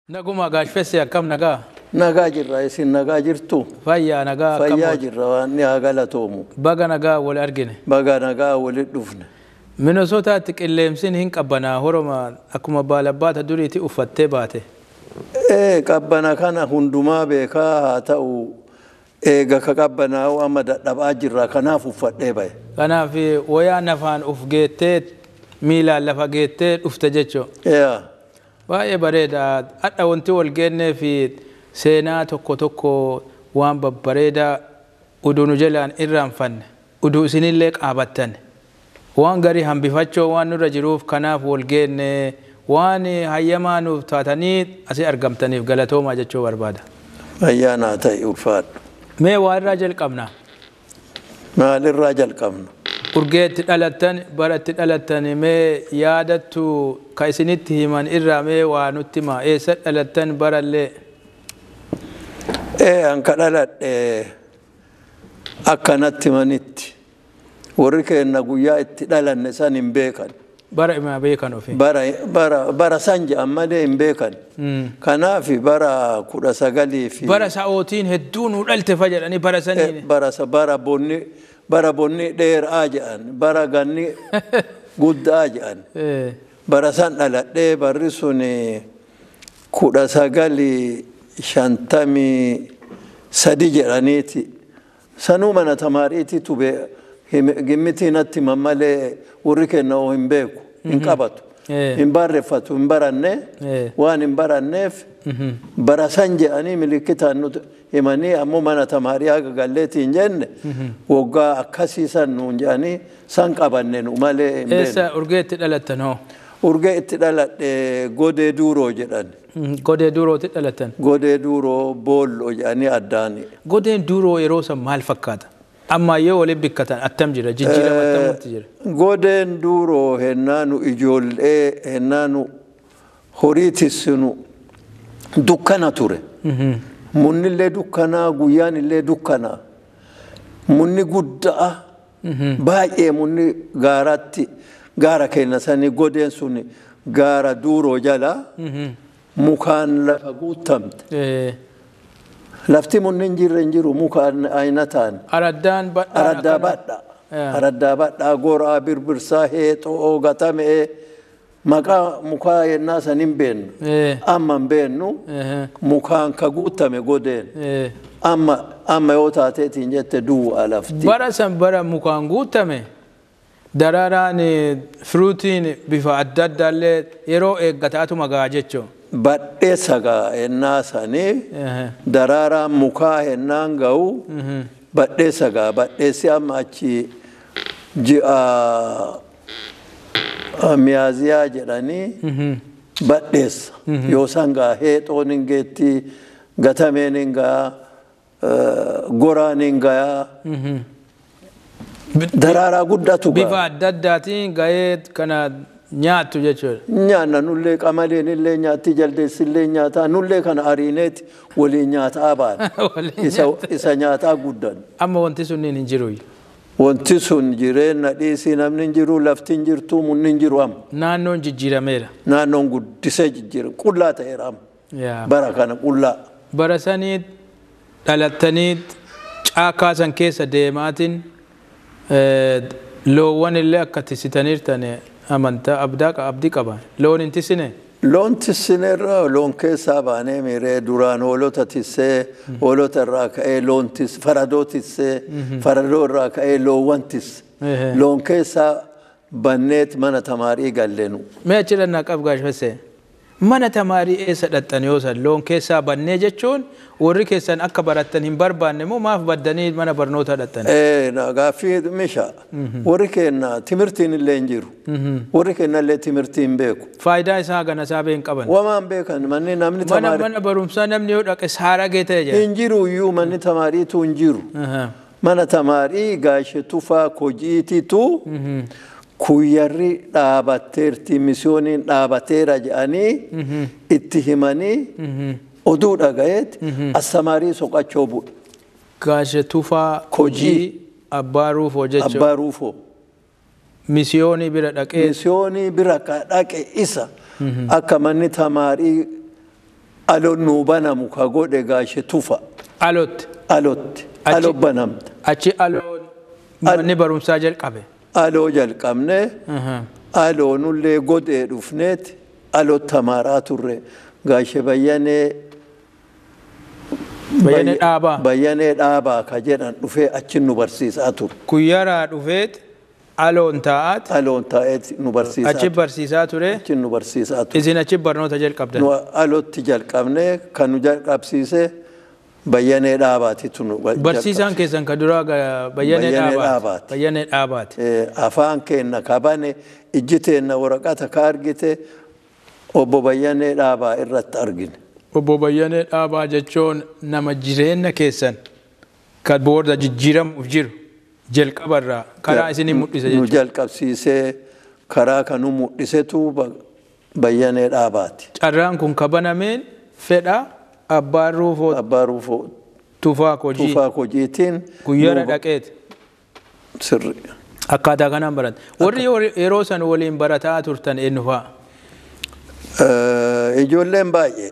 Naguma gaashfesse akkam nagaa? Nagaa jirra, isin nagaa jirtu? Fayyaa nagaa akkam Fayyaa ooltu? jirra, waan ni haa galatoomu. Baga nagaa wal argine. Baga nagaa walitti dhufne. Minisootaatti qilleemsin hin qabbanaa horoma akkuma baalabbaata duriitti uffattee baate. Ee, qabbana kana hundumaa beekaa haa ta'u, eega ka qabbanaa'u amma dadhabaa jirra, kanaaf uffadhee bahe. Kanaaf wayaa nafaan uf geettee miilaan lafa geettee dhufte jechuu. Yaa. Baay'ee bareeda. Hadha wanti wal geennee fi seenaa tokko tokko waan babbareedaa uduu nu jalaan irraanfanne, uduu isinillee qaabattan, waan garii hambifachoo waan nurra jiruuf kanaaf wal geenne. Waan hayyamaa nuuf taatanii asii argamtaniif galatoomaa jechuu barbaada. Fayyaa naa ta'e, ulfaadhu. Mee waa irraa jalqabna. Maalirraa jalqabna? Urgeetti dhalattan, baratti dhalattan mee yaadattu ka isinitti himan irraa mee waa nutti hima. Eessa dhalattan barallee? Ee, an ka dhaladhe akkanatti manitti. Warri keenya guyyaa itti dhalanne san hin beekan. Bara ima beekan ofii. Bara san jedhan malee hin beekan. Kanaaf bara 19 fi Bara sa'ootiin hedduu nu dhalte fa jedhanii bara saniin. Bara bonni dheeraa jedhan, bara ganni guddaa jedhan. Bara san dhaladhee, barri sun 1953 jedhaniiti. Sanuu mana tamaariitti tube gimmitii natti himan malee warri keenya oo hin beeku, hin qabatu. Hin barreeffatu, hin baranne. Waan hin baranneef bara san jedhanii milikitaan nuti himanii, ammoo mana tamaarii haga galleetii hin jenne, waggaa akkasii san nuun jedhanii san qabanne nu malee hin beeknu. Eessa urgeetti dhalattan hoo? Urgee itti dhaladhe Godee Duuroo jedhan. Godee Duurootti dhalattan. Godee Duuroo Boolloo jedhanii addaani. Godeen Duuroo yeroo san maal fakkaata? Ammayyoo waliin bikkatan attam jira? Jijjiirama attamutti jira? Godeen Duuroo hennaanu ijoollee hennaanu horii tissinu dukkana ture. Munnillee dukkanaa, guyyaan illee dukkanaa. Munni guddaa baay'ee, munni gaaratti, gaara keenya sanii, godeen sun gaara Duuroo jala mukaan lafa guutamte. Lafti munni hin jirre hin jiru, mukaan ayinataan. Araddaan badhaan Araddaa akkana. Badhaa. Araddaa badhaa, goraa, birbirsaa, heexoo, gatamee, maqaa mukaa yennaa san hin beennu. Amma hin beennu, mukaan ka guutame godeen. Amma yoo taateetiin jette duwwaa lafti. Bara san bara mukaan guutame, daraaraan firuutiin bifa adda addaallee yeroo eeggataatuma gahaa jechuun. Badheessa gaa yennaa sanii daraaraan mukaa yennaan ga'u badheessa gaa, badheessi amma achi ji'a miyaaziyaa jedhanii badheessa. Yoo san gaa heexoon hin geetti, gatameen hin gaa, goraan hin gaa, daraaraa guddatu Bifa gaa. adda addaatiin gahee kana nyaattu jechuudha. Nyaanna nullee, qamaleen illee nyaatti, jaldeessi illee nyaataa, nullee kana ariineeti waliin nyaataa baana. Waliin Isa nyaataa guddan. Amma wanti sunniin hin jiru. Wanti sun jireenya dhiisii, namni hin jiru, lafti hin jirtu, munni hin jiru amma. Naannoon jijjiirameera. Naannoon guddisee jijjiira, qullaa ta'eera amma. Bara kana qullaa. Bara sanii dhalattanii caakaa san keessa deemaatiin loowwan illee akka tissitaniirtan amantaa abdaa abdii qaba. Loon hin tissine? Loon tissineerra, loon keessaa baanee miiree duraan hoolota tissee, hoolota irraa ka'ee loon tisse, faradoo tissee, faradoo irraa ka'ee loowwan tisse. Loon keessaa banneet mana tamaarii gallenu. Mee achi dhannaa qab gaashfesse. Mana tamaarii eessa dhaqxan yoo san loon keessaa bannee jechuun, warri keessan akka barattan hin barbaanne moo maaf baddanii mana barnootaa dhaqxan? Gaaffii misha. Warri keenya timirtiin illee hin jiru. Warri keenya illee timirtii hin beeku. Faayidaa isaa gana isaa hin qaban. Wamaan beekan manni namni Mana tamaarii mana barumsaa namni yoo dhaqe saaragee ta'e jira. Hin jiru iyyuu, manni tamaariitu hin jiru. Mana tamaarii Gaashe Tufaa Kojiititu kuyyarri dhaabatteerti, misiyooniin dhaabateera jedhanii itti himanii oduu dhagayeeti assamaarii soqachoo bu'e. Gaashe Tufaa Kojii. Kojii Abbaa Ruufoo jechuudha. Abbaa Ruufoo. Misiyoonii bira dhaqee Misiyoonii bira ka dhaqe isa akka manni tamaarii Aloon nuu banamu ka godhe gaashe tufa. Alotti. Alotti. Aloo banamte. Achi aloon manni barumsaa jalqabe. Aloo jalqabne. Aloonullee godhee dhufneeti aloo tamaaraa turre gaashe Bayyanee. Bayyanee Dhaabaa. Bayyanee Dhaabaa ka jedhan dhufee achi nu barsiisaa ture. Kuyyaraa dhufeet aloon taa'aat. Aloon taa'eet nu barsiisaa. Achi barsiisaa ture. Achi nu barsiisaa ture. Isin achi barnoota jalqabdan. Nu alootti jalqabne kan nu jalqabsiise Bayyanee Dhaabaatitu nu Barsiisaan keessan ka duraa Bayyanee Dhaabaati. Bayyanee Dhaabaati. Afaan keenna ka bane ijji teenna waraqata ka argite obbo Bayyanee Dhaabaa irratti argine. Obbo Bayyanee Dhaabaa jechuun nama jireenya keessan kan booda jijjiiramuuf jiru jalqabarraa karaa isinii mul'ise jechuudha. Nu jalqabsiisee karaa kan nu mul'isetu Bayyanee Dhaabaati. Carraan kun ka banameen fedha Abbaa Ruufoo. Abbaa Ruufoo. Tufaa Kojii. Tufaa Kojiitiin. Guyyaara dhaqeeti. Sirri. Akkaataa kanaan barate. Warri yeroo san waliin barataa turtan eenyu fa'a? Ijoolleen baay'ee.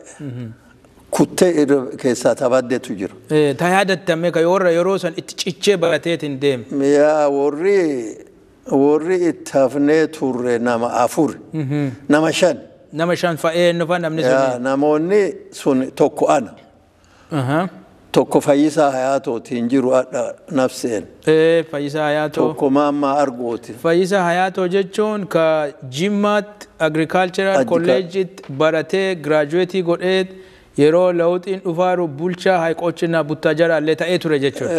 Kuttee keessaa taphaddeetu jira. Ta yaadattame ka warra yeroo san itti cichee barateetiin deeme. Yaa warri itti hafnee turre nama 4. Nama 5. Nama 5 fa'ee eenyu fa'a namni sun? Namoonni sun tokko ana. Tokko Fayyisaa Hayaatootiin jiru nafseen. Fayyisaa Hayaatoo. Tokko Maammaa Argooti. Fayyisaa Hayaatoo jechuun ka Jimmaatti Agricultural College'itti baratee giraajuweetii godhee yeroo lawuxiin dhufaaru bulchaa Hayiqoochinaa Buttaajaraa illee ta'ee ture jechuudha.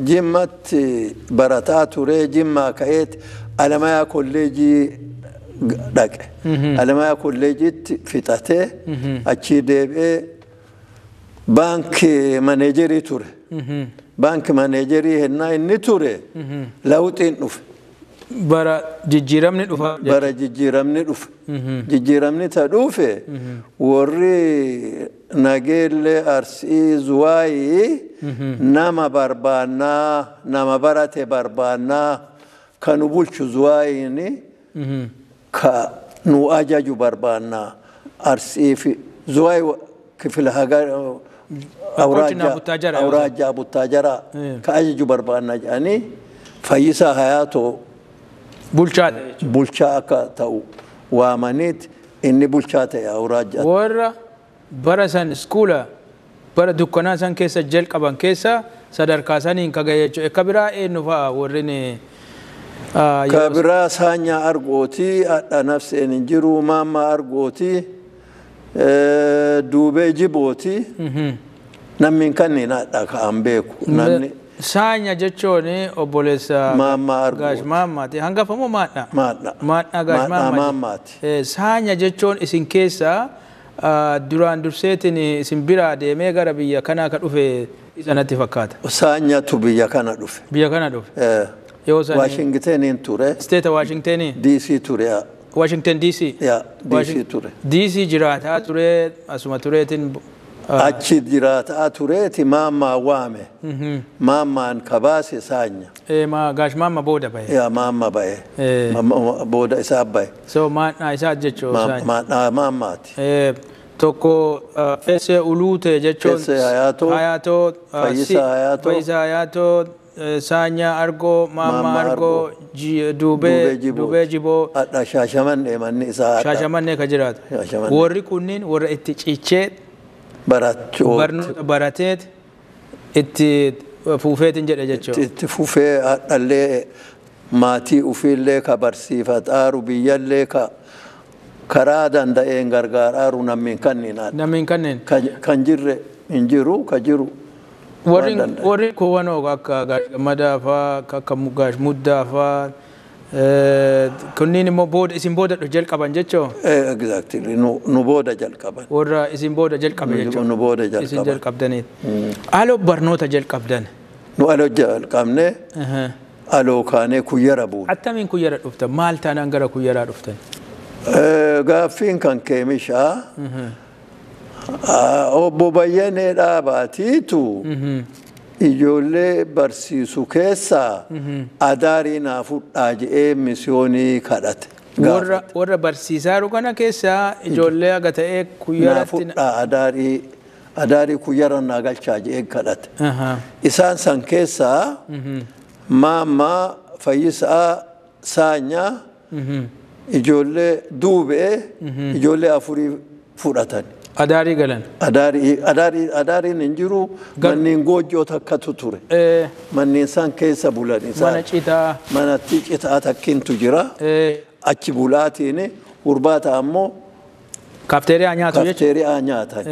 Jimmatti barataa ture Jimmaa ka'eeti Alamayaa Kolleejii dhaqe. Alamayaa Kolleejiitti fixatee achii deebi'ee baankii maneejerii ture. Baankii maneejerii hennaa inni ture lawuxiin dhufe. Bara jijjiiramni dhufa. Bara jijjiiramni dhufe. Jijjiiramni ta dhufe warri Nageellee Arsii Zuwaayii nama barbaannaa nama barate barbaannaa kan nu bulchu Zuwaayiin ka nu ajaju barbaannaa Arsii fi Zuwaayii kifila hagar awraajaa Buttaajaraa ka ajaju barbaannaa jedhanii Fayyisaa Hayaatoo bulchaa ta'e. Bulchaa akka ta'u waamaniit inni bulchaa ta'e awraajaa. Warra bara san iskuula bara dukkanaa san keessa jalqaban keessa sadarkaa saniin ka gahe jechuudha. Ka biraa eenyu fa'a warri Ka biraa Saanyaa Argootii hadha nafseen hin jiru Maammaa Argootii Duubee Jibootii namni kanneen hadha ka'an beeku. Namni Saanya jechuun obboleessa Maammaa Argooti. Gaash Maammaati. Hangafa moo maadha? Maadha. Maadha Gaash Maammaati. Saanya jechuun isin keessa duraan durseetiin isin biraa deemee gara biyya kanaa ka dhufe isa natti fakkaata. Saanyatu biyya kana dhufe. Biyya kana dhufe. Waashingteniin ture. Steeta Waashingtenii. DC ture. Washington DC. Yaa DC ture. DC jiraataa ture asuma tureetiin. Achi jiraataa tureeti Maammaa waame. Maammaan ka baase Saanya. Gaash Maamma booda bahe. Yaa Maamma bahe. Booda isaa bahe. So maadhaa isaa jechuun. Maadhaa Maammaati. Tokko Feesee Uluute jechuun. Feesee Hayaatoo. Hayaatoo. Fayyisaa Hayaatoo. Fayyisaa Hayaatoo. Saanyaa Argoo, Maammaa Argoo, Duubee Jiboo. Hadha Shaashamannee manni isaa. Shaashamannee ka jiraatu. Warri kunniin warra itti cichee barnoota barateet itti fuufeetiin jedhe jechuudha. Itti fufee hadhallee maatii ofiillee ka barsiifataaru biyyallee ka karaa danda'een gargaaraaru namni kanneen. Namni kanneen. Kan jirre hin jiru ka jiru. Warri kuwanoo akka Gaash Gammadaa fa'aa akka Gaash Muddaa fa'aa kunniin immoo booda isin booda jalqaban jechoo? Exactly nu booda jalqaban. Warra isin booda jalqabe jechoo? Nu booda jalqaban. Isin jalqabdaniit. Aloo barnoota jalqabdan. Nu aloo jalqabne aloo kaanee Kuyyara buune. Attamiin Kuyyara dhuftan? Maal taanaan gara Kuyyaraa dhuftan? Gaaffiin kan keemishaa. Obbo Bayyanee Dhaabaatiitu ijoollee barsiisu keessaa adaarii naa fudhaa jedhee misiyoonii kadhate. Warra barsiisaa kana keessaa ijoollee haga ta'ee Kuyyaratti. Naa fudhaa adaarii Kuyyara naa galchaa jedhee kadhate. Isaan san keessaa Maammaa Fayyisaa Saanyaa ijoollee Duubee ijoollee afurii fudhatan. Adaarii galan. Adaariin hin jiru, manneen goojjoo takkatu ture. Manneen san keessa bulan isaan. Mana citaa. Manatti citaa takkintu jira. Achi bulaatiin hurbaata ammoo Kaafteeriyaa nyaatu jechuudha. Kaafteeriyaa nyaatan.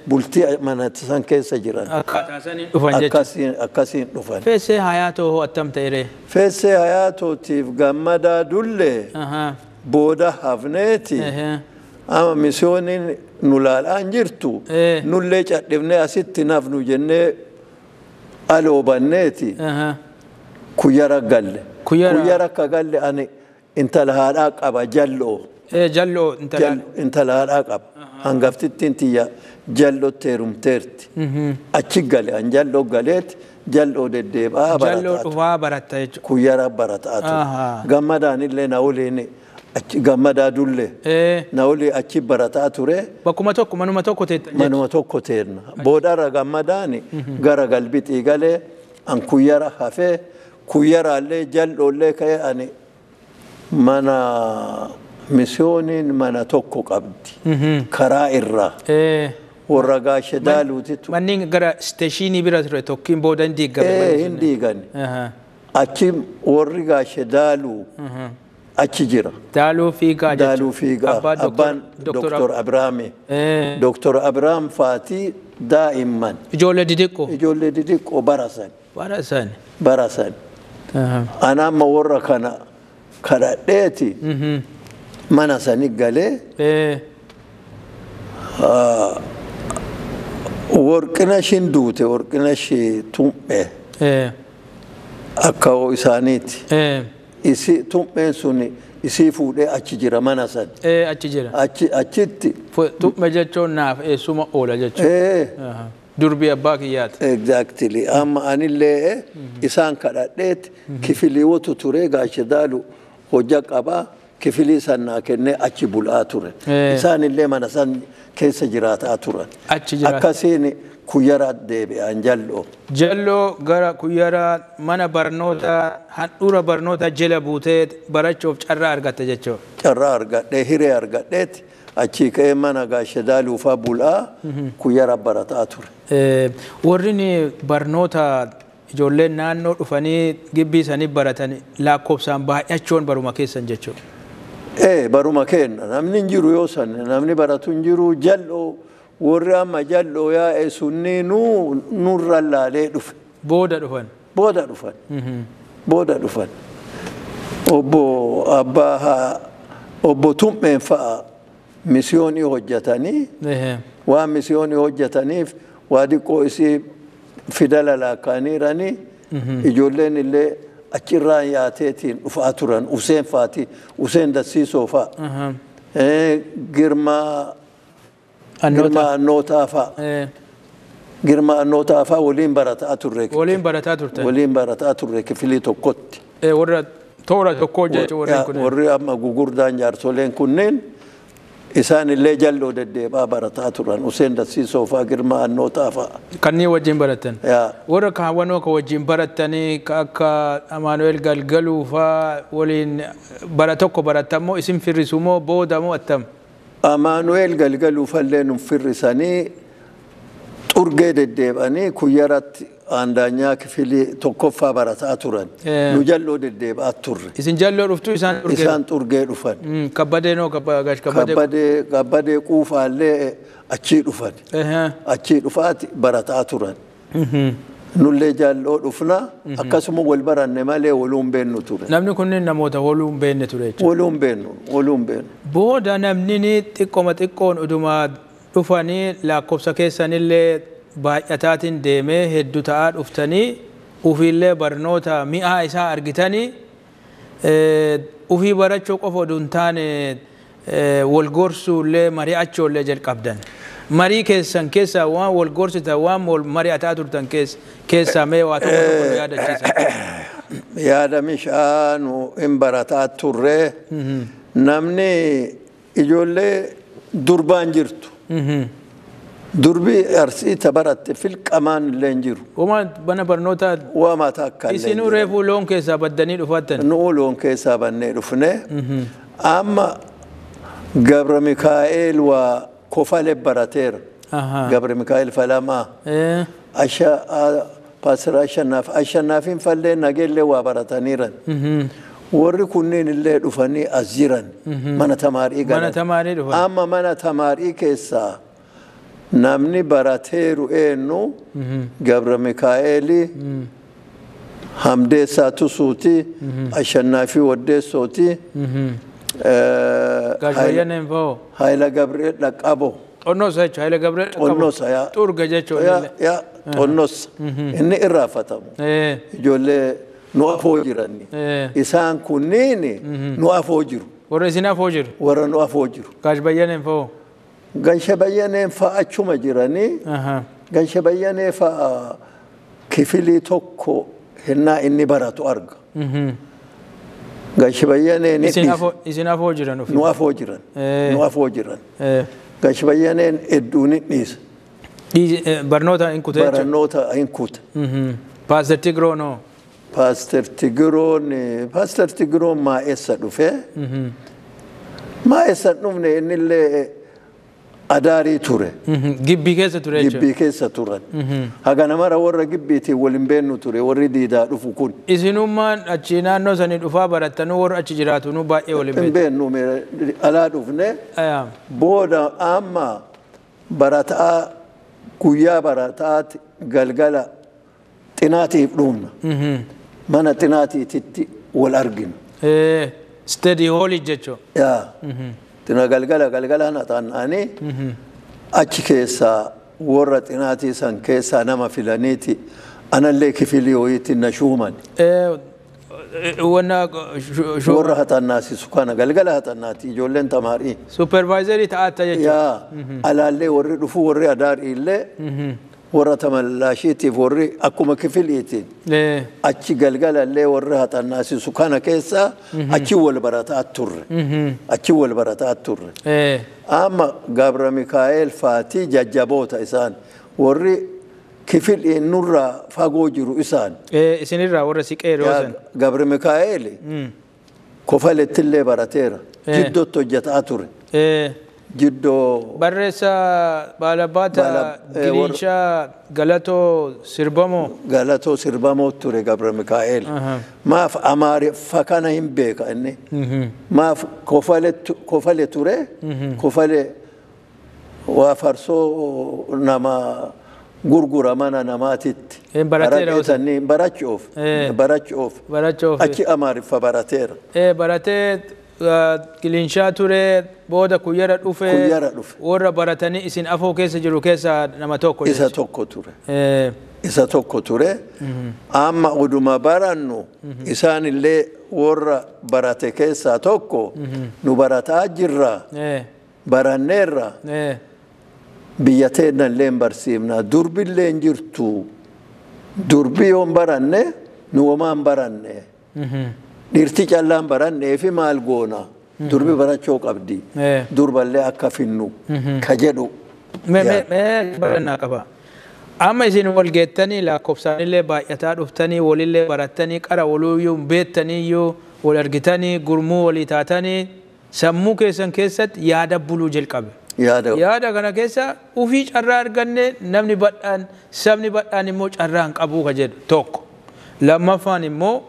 Bultii manatti san keessa jiran. Akkaataa saniin dhufan jechuudha. Akkasiin dhufan. Feessee Hayaatoo hoo attam ta'e? Feessee Hayaatootiif Gammadaa Dullee booda hafneeti. Amma misiyooniin nu laalaan jirtu. Nullee cadhibnee asitti nafnu jennee aloobanneeti. Kuyyara galle. Kuyyara akka galle ani intala haadhaa qaba jalloo. Jalloo intala. Intala haadhaa qaba. Hangaftittiin tiyya jallootti heerumteerti. Achi gale an jalloo galeeti jalloo deddeebi'aa barataa. Jalloo dhufaa baratta jechuudha. Kuyyara barataa ture. Gammadaan illee na waliin achi Gammadaa Dullee. Na waliin achi barataa ture. Bakkuma tokko manuma tokko teettan jechuudha. Manuma tokko teenna. Boodarra Gammadaan gara Galbixii galee an Kuyyara hafee Kuyyaraallee jalloollee ka'ee ani mana misiyooniin mana tokko qabdi. Karaa irraa. Warra gaashe daaluutitu. Manneen gara isteeshinii bira ture tokkiin booda hin diigame. Hin diigani. Achi warri gaashe daaluu achi jira. Daaluu Fiigaa jechuudha. Daaluu Fiigaa. Abbaan Doktor Abiraami. Doktor Abiraam faatii daa'imman. Ijoollee didiqqoo. Ijoollee didiqqoo barasan. Barasan. Barasan. Ana amma warra kana kadhadheeti. Mana sani galee. Warqina ishiin duute warqina ishii tum'e. Akka hoo isaaniiti. Isi tum'een sun isii fuudhee achi jira mana san. Achi jira. Achitti. Tum'e jechuun naaf eessuma oola jechuudha. Durbii abbaa kiyyaati. Exactly. Amma anillee isaan kadhadheeti kifiliiwwatu ture gaashe daalu hojja qabaa. Kifilii san naa kennee achi bulaa ture. Isaanillee mana san keessa jiraataa turan. Achi jiraata. Akkasiin Kuyyara deebi'an jalloo. Jalloo gara Kuyyara mana barnoota handhuura barnoota jala buutee barachuuf carraa argatte jechuudha. Carraa argadhee hiree argadheeti achii ka'ee mana gaashe daaluufaa bulaa Kuyyara barataa ture. Warri barnoota ijoolleen naannoo dhufanii gibbii isaanii baratan lakkoofsaan baay'achuun baruma keessan jechuudha. Baruma kenna namni hin jiru yoo san namni baratu hin jiru jalloo warri amma jalloo yaa'e sunni nurra laalee dhufe. Booda dhufan. Booda dhufan. Booda dhufan. Obbo Abbaa obbo Tum'een fa'a misiyoonii hojjetanii waan misiyoonii hojjetaniif waa diqqoo isii fidala laakkaaniiranii ijoolleen illee achirraa yaateetiin dhufaa turan Useen faati Useen Dassiisoo fa'a Girmaa Annootaa fa'a Girmaa Annootaa fa'a waliin barataa turre. Waliin barataa turtan. Waliin barataa turre kifilii tokkotti. Warra toora tokkoo jechuun warri kunneen. Warri amma gugurdaan jaarsoleen kunneen isaan illee jalloo deddeebaa barataa turan Useen Dassiisoo fa'a Girmaa Annootaa fa'a. Kanneen wajjin baratan. Warra kaawwanoo ka wajjin baratanii akka Amaanu'eel Galgaluu fa'a waliin bara tokko baratammoo isin firrisu moo booda moo attam? Amaanu'eel Galgaluu fallee nu firrisanii xurgee deddeebanii Kuyyaratti aandaanyaa kifilii tokkoffaa barataa turan. Nu jalloo deddeebaa turre. Isin jalloo dhuftu isaan xurgee? Isaan xurgee dhufan. Kabbadee noo kabbadee? Kabbadee Quufaallee achii dhufan. Achii dhufaati barataa turan. Nullee jalloo dhufna akkasuma wal baranne malee waluun beennu ture. Namni kunneen namoota waluun beenne ture jechuudha. Waluun beennu waluun beennu. Booda namni xiqqooma xiqqoon uduma dhufanii lakkoofsa keessanillee baay'ataatiin deemee hedduu ta'aa dhuftanii ufiillee barnoota mi'aa isaa argitanii ufii barachuu qofa oduu hin taane wal gorsuullee mari'achuullee jalqabdan. Marii keessan keessaa waan wal gorsitan waan wal mari'ataa turtan keessaa mee waa tokko tokko yaadachiisan. Yaada mishaanu hin barataa turre. Namni ijoollee durbaan jirtu. Durbi Arsii baratte filqamaan illee hin jiru. Wama mana barnootaa Wama takka illee hin isinuu jiru. Reefuu loon keessaa baddanii dhufattan. Nu'u loon keessaa bannee dhufne. Amma Gabra Mikaa'el waa Kofale barateera. Gabra Mikaa'el Falamaa. Asha Paastor Ashannaaf Ashannaafiin fallee nageellee waa barataniiran. Warri kunneen illee dhufanii as jiran mana tamaarii galan. Mana tamaarii dhufan. Amma mana tamaarii keessaa namni barateeru eenyu? Gabra Mikaa'eli, Hamdeessaa Tusuuti, Ashannaafii Waddeessooti, Gaash Bayyaneen fa'oo. Hayila Gabri'eel Dhaqqaboo. Xonnosa jechuudha. Hayila Gabri'eel Dhaqqaboo. Xonnosa yaa. Xurga jechuudha. Yaa xonnosa. Inni irraafatamu. Ijoollee nu afoo jiranni. Isaan kunniin nu afoo jiru. Warra isin afoo jiru. Warra nu afoo jiru. Gaash Bayyaneen fa'oo. Gansha Bayyaneen fa'a achuma jiranii. Gansha Bayyanee fa'a kifilii tokko hennaa inni baratu arga. Gansha Bayyaneen Isin afoo jiran ofii. Nu afoo jiran. Nu afoo jiran. Gansha Bayyaneen hedduu ni dhiisa. Barnoota hin kute jechuudha. Barnoota hin kute. Paaster Tigroo noo. Paaster Tigiroon maa'essa dhufe. Maa'essa hin dhufne, innillee adaarii ture. Gibbii keessa ture jechuudha. Gibbii keessa turan. Haga namara warra gibbiitiin wal hin beennu ture warri diidaa dhufu kun. Isinummaan achi naannoo sanii dhufaa barattanuu warra achi jiraatunuu baay'ee wal hin Hin beektu. beennu, alaa dhufne. Booda amma barataa guyyaa barataati galgala xinaatiif dhufna. Mana xinaatiititti wal argina. Study hall jechuudha. Yaa. Xina galgala galgala na taananii achi keessaa warra xinaatii san keessaa nama filaniiti anallee kifilii wayiitti na shuuman. Wanna Warra haxannaasisu kana galgala haxannaati ijoolleen tamaarii. Supervisorii ta'atta jechuudha. Yaa, alaallee warri dhufu warri adaarii illee warra tamallaashiitiif warri akkuma kifiliitiin achi galgalallee warri haxannaasisu kana keessaa achi wal barataa turre. Achi wal barataa turre. Amma Gabra Mikaa'el faatii jajjaboota isaan warri kifiliin nurraa fagoo jiru isaan. Isinirraa warra siqee yeroo san. Gabra Mikaa'el Kofalettillee barateera. Jiddootti hojjetaa ture. Jiddoo. Barreessaa Baalabaata Giriinshaa Galatoo Sirbamoo. Galatoo Sirbamoo ture Gabra Mikaa'el. Maaf Amaariffa kana hin beeka inni. Maaf Kofale ture. Kofale waa farsoo nama gurgura mana namaatitti. Barateera. Araqee sanii barachuuf. Barachuuf. Barachuuf. Achi Amaariffa barateera. Baratee Giliinshaa ture, booda Kuyyara dhufe. Kuyyara dhufe. Warra baratanii isin afoo keessa jiru keessaa nama tokko. Isa tokko ture. Isa tokko ture. Amma oduma barannu isaan illee warra barate keessaa tokko nu barataa jirra. Baranneerra. Biyya teenya illee hin barsiifna. Durbi illee hin jirtu. Durbi yoo hin baranne nu homaa hin baranne. Dhiirti callaan barannee fi maal goona? Durbi barachuu qabdi. Durballee akka finnu ka jedhu. Mee barannaa qaba. Amma isin wal geettanii lakkoofsaanillee baay'ataa dhuftanii walillee barattanii qara waluuyyuu beettaniiyyuu wal argitanii gurmuu walii taatanii sammuu keessan keessatti yaada buluu jalqabe. Yaada. Yaada kana keessa ufii carraa arganne, namni badhaan sabni badhaan immoo carraa hin qabuu ka jedhu tokko. Lammaffaan immoo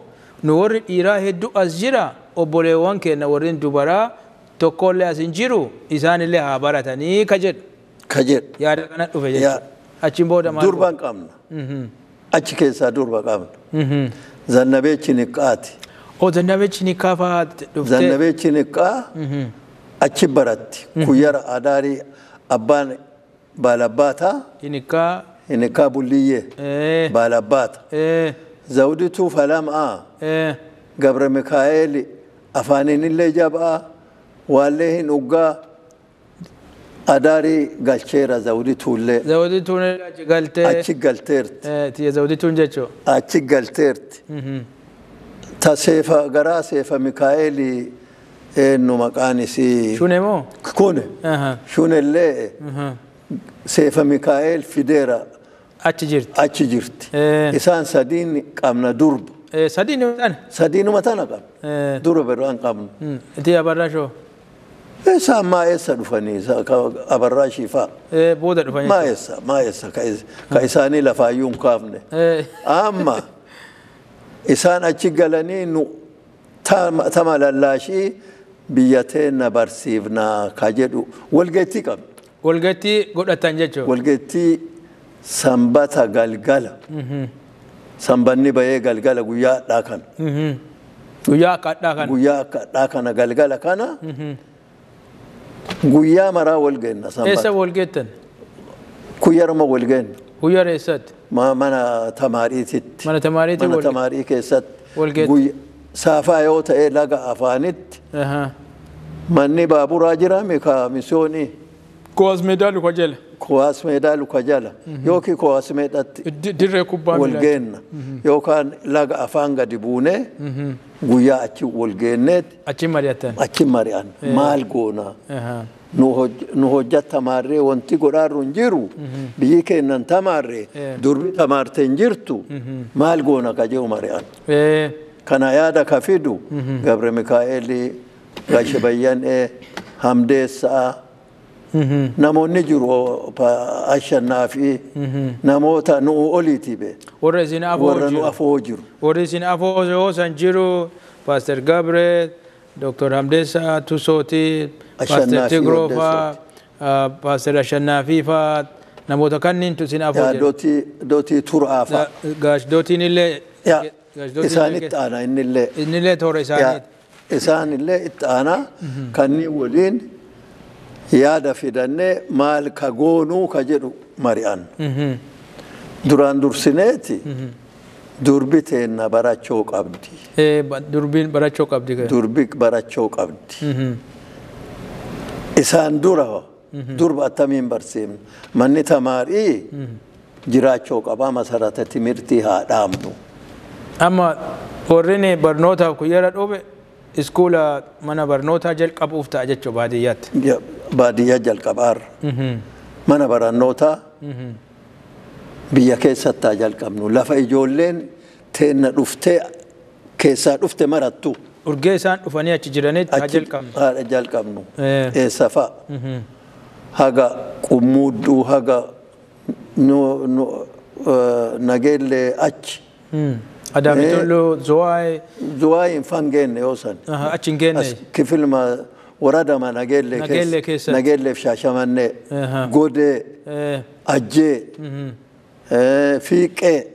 nu warri dhiiraa hedduu as jira, obboleewwan keenya warreen dubaraa tokkollee as hin jiru, isaanillee haa baratanii ka jedhu. Ka jedhu. Yaada kana dhufe jechuudha. Achiin booda maal? Durba hin qabna. Achi keessaa durba qabna. Zannabeechi Niqqaati. Oo, Zannabeechi Niqqaa fa'aa dhuftee. Zannabeechi Niqqaa achi baratti. Kuyyara adaarii abbaan baalabbaataa. Niqqaa. Niqqaa Bulliyyee. Baalabbaata. Zawdituu Falam'aa. Gabra Mikaa'el afaaniinillee jabaa waallee hin dhuggaa adaarii galcheera Zawdituullee. Zawdituun achi galtee. Achi galteerti. Tiyya Zawdituun jechuudha. Achi galteerti. Ta seefa garaa seefa Mikaa'eli Eenyu maqaan isii. Shune moo? Kune. Shunellee Seefa Mikaa'el fideera. Achi jirti. Achi jirti. Isaan sadiin qabna durba. Sadiinuma tana? Sadiinuma tana qabna. Durba biraan qabnu. Itti Abarraashoo? Isaan maa eessa dhufanii Abarraa Shiifaa? Booda dhufanii. Maa eessa ka isaanii lafaayyuu hin kaafne. Amma isaan achi galanii nu tama lallaashii biyya teenna barsiifnaa ka jedhu walgeettii qabna. Walgeettii godhatan jechuudha. Walgeettii sanbata galgala. Sanbanni bahee galgala guyyaa hadhaa kana. Guyyaa akka hadhaa kana. Guyyaa akka hadhaa kana galgala kana. Guyyaa maraa wal geenna sanbata. Eessa wal geettan? Kuyyaruma wal geenna. Kuyyara eessatti? Mana tamaariititti. Mana tamaariitti Mana tamaarii keessatti. Wal geettan. Saafaa yoo ta'e laga afaanitti. Manni baaburaa jira ka misoonii. Kuwaas meedaa luka jala. Kuwaas meedaa luka jala. Yookiin kuwaas meedaatti. Dirree kubbaa wal geenna. Yookaan laga afaan gadi buunee guyyaa achi wal geenneeti. Achi mari'atan. Achi mari'an. Maal goonaa? Nu hojja tamaarree wanti godhaarru hin jiru. Biyyi keennan tamaarree durbi tamaarte hin jirtu. Maal goona ka jedhu mari'an. Kana yaada ka fidu Gabre Mikaa'elii, Gaashe Bayyanee, Hamdeessaa. Namoonni jiru Ashannaa fi namoota nu oliiti be. Warra isin afoo Warra nu afoo jiru. Warri isin afoo yoo san jiru Pastor Gabre, Dr. Hamdeessaa Tusooti, Pastor Tigroo faa, Pastor Ashannaa faa namoota kanneentu isin afoo jiru. Dootii Turaa faa. Gaash dootiin illee. Isaan itti aanaa innillee. Innillee toora isaaniiti. Isaan illee itti aanaa kanneen waliin yaada fidannee maal ka goonuu ka jedhu mari'an. Duraan dursineeti durbi teenna barachoo qabdi. Durbiin barachoo qabdi. Durbi barachoo qabdi. Isaan dura durba attamiin barsiifna. Manni tamaarii jiraachoo qabaa masarata timirtii haa dhaabnu. Amma warreen barnootaaf kuyyara dhufe iskuula mana barnootaa jalqabuuf ta'a jechuudha baadiyyaatti. Baadiyyaa jalqabaarra. Mana barnootaa biyya keessatti haa jalqabnu. Lafa ijoolleen teenna dhuftee keessaa dhufte marattu. Urgee isaan dhufanii achi jiranitti haa jalqabnu. Haa jalqabnu. Eessa fa'a? Haga qummuudduu haga nageellee achi. Adaami Tulluu, Zuwaay. Zuwaay hin fangeenne yoo san. Achi hin geenne. Kifilma waradama Nageellee keessa. Nageelleef Shaashamannee. Godee. Ajjee. Fiiqee.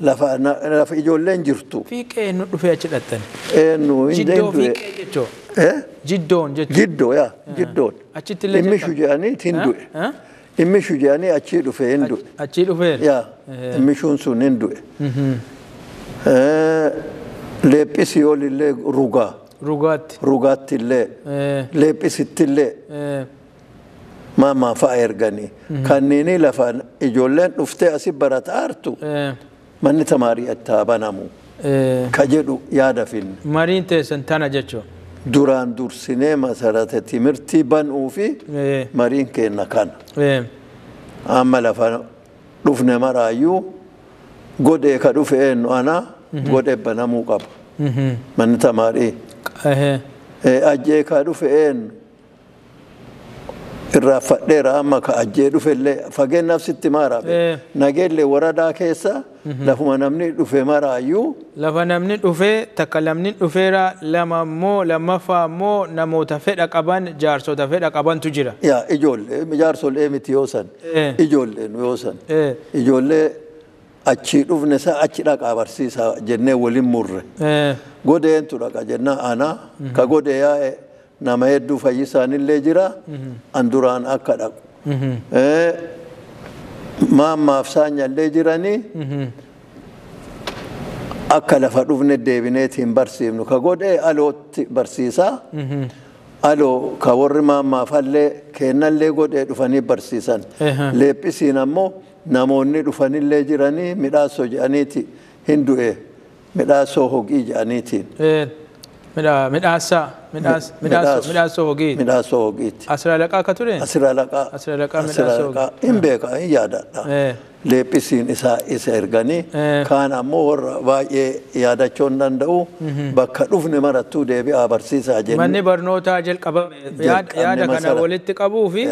Lafa ijoolleen jirtu. Fiiqee nu dhufee achi dhattan. Eenyu hin Jiddoo fiiqee jechuudha. Jiddoon jechuudha. Jiddoo yaa jiddoon. Achitti illee Immishu jedhanii hin du'e. Immishu jedhanii achii dhufee hin du'e. Achii dhufeera. Yaa immishuun sun hin du'e. Leephisii olillee rugaa. Rugaatti. Rugaatti illee. Leephisitti illee. Maamaa fa'a erganii. Kanneenii lafa ijoolleen dhuftee asii barataartu. Manni tamaarii itti haa banamu. Ka jedhu yaada finne. Mariin teessan tana jechuudha. Duraan dursinee masarata timirtii banuu fi mariin keenna kana. Amma lafa dhufne maraayyuu godhee ka dhufe eenyu ana godhee banamuu qaba. Manni tamaarii. Ajjee ka dhufe eenyu irraa fadheera amma ka ajjee dhufe illee fageenyaaf sitti maara. Nageellee waradaa keessa lafuma namni dhufe maraayyuu. Lafa namni dhufe takka namni dhufeera lama immoo lammaffaa immoo namoota fedha qaban jaarsota fedha qabantu jira. Yaa ijoollee jaarsolee miti yoo san ijoolleen yoo san ijoollee achii dhufne isaa achi dhaqaa barsiisaa jennee waliin murre. Godeentu dhaqa jennaa ana ka godee yaa'e nama hedduu fayyisaanillee jira an duraan akka dhaqu. Maammaaf saanyallee jiranii akka lafa dhufne deebineetiin barsiifnu ka godhee alootti barsiisaa aloo ka warri maammaafallee kennallee godhee dhufanii barsiisan. Leephisiin ammoo namoonni dhufanillee jiranii midhaasoo jedhaniiti hin du'e midhaasoo hogii jedhaniitiin. Midhaasaa Midhaasoo Hogiiti. Midhaasoo Hogiiti. Asirra Alaqaa akka ture? Asirra Alaqaa. Asirra Alaqaa Midhaasoo Hogiiti. Hin beeka, hin yaadadha. Leephisiin isaa isa erganii kaan ammoo warra baay'ee yaadachuu hin danda'u bakka dhufne marattuu deebi'aa barsiisaa jenne. Manni barnootaa jalqabame yaada kana walitti qabuu fi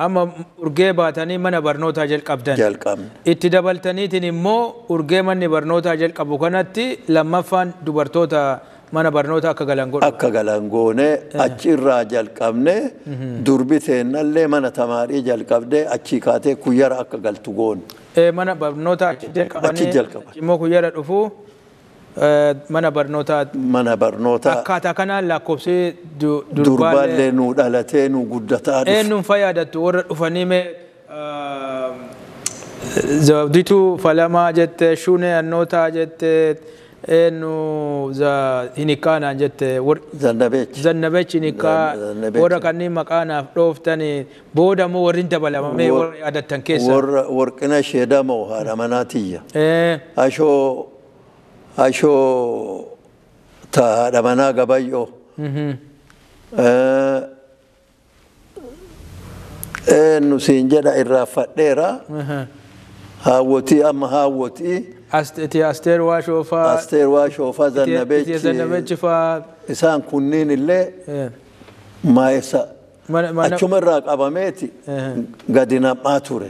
amma urgee baatanii mana barnootaa jalqabdan. Jalqabne. Itti dabaltaniitiin immoo urgee manni barnootaa jalqabu kanatti lammaffaan dubartoota mana barnootaa akka galan godhu. Akka galan goone achirraa jalqabne durbi teennallee mana tamaarii jalqabdee achii kaatee kuyyara akka galtu goone. Mana barnootaa achi jalqabanii immoo kuyyara dhufuu mana barnootaa. Mana barnootaa. Akkaataa kanaan lakkoofsi durbaallee nu dhalatee nu guddataa dhufe. Eenyuun fayyaadattu warra dhufanii mee Zawdituu Falamaa jettee Shunee Annootaa jettee eenyu Hinikkaanaan jette Zannabeech Hinikkaa warra kanneen maqaanaaf dhooftanii booda immoo warri dabalamamee warra yaadattan keessa. Warra Warqina Sheedamoo haadha manaa tiyya. Ashoo ta haadha manaa Gabayyoo. Eenyu siin jedha irraa fadheera. Haawwotii amma haawwotii. Asteer Waashoo faa. Asteer Waashoo faa Zannabeechi faa. Isaan kunniin illee maayessa achuma irraa qabameeti gadi nam'aa ture.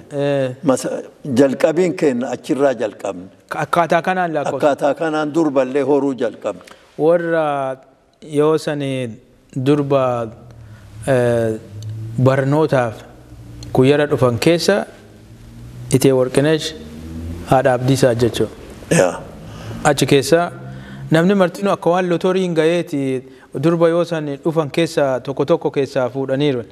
Jalqabiin keenya achirraa jalqabne. Akkaataa kanaan lakkoofsa. Akkaataa kanaan durballee horuu jalqabne. Warra yoo sani durba barnootaaf kuyyara dhufan keessa Itee Warqinesh haadha Abdiisaa jechuudha. Achi keessa namni martinuu akka waan lotorii hin gaheeti durba yoo san dhufan keessa tokko tokko keessaa fuudhaniiru.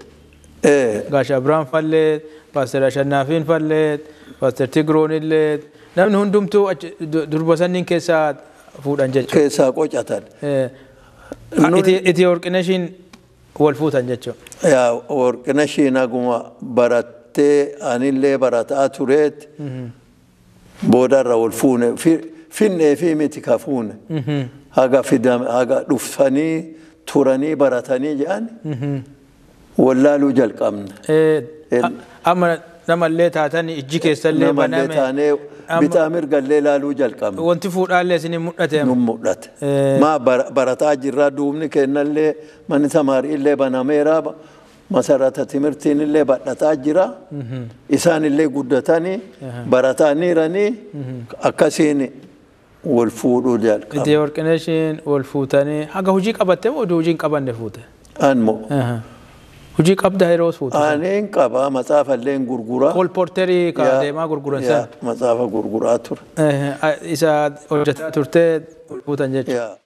Gaasha Abiraan fallee, Paaster Ashannaafiin fallee, Paaster Tigroon illee namni hundumtuu durba sanniin keessaa fuudhan jechuudha. Keessaa qocatan. Itee Warqineshiin wal fuutan jechuudha. Warqineshiin haguma barattee anillee barataa tureet boodarra wal fuune finnee fi miti ka fuune haga haga dhufanii turanii baratanii jedhan wallaaluu jalqabne. Amma namallee taatanii ijji keessallee baname. Namallee taanee bitaa mirgallee laaluu jalqabne. Wanti fuudhaallee isin mul'ate. Nu mul'ate. Maa barataa jirraa duubni kennallee manni tamaariillee banameera. Masarata timirtiin illee badhataa jira. Isaan illee guddatanii barataniiranii akkasiin wal fuudhuu jalqabe. Itee Warqineshiin wal fuutanii haga hojii qabattee moo hojii hin qabanne fuute? Anmoo. Hojii qabda yeroo fuute? Ani hin qaba matsaafa illee gurguraa. Kolporterii ka deemaa gurguran san. Matsaafa gurguraa ture. Isa hojjetaa turtee wal fuutan jechuudha.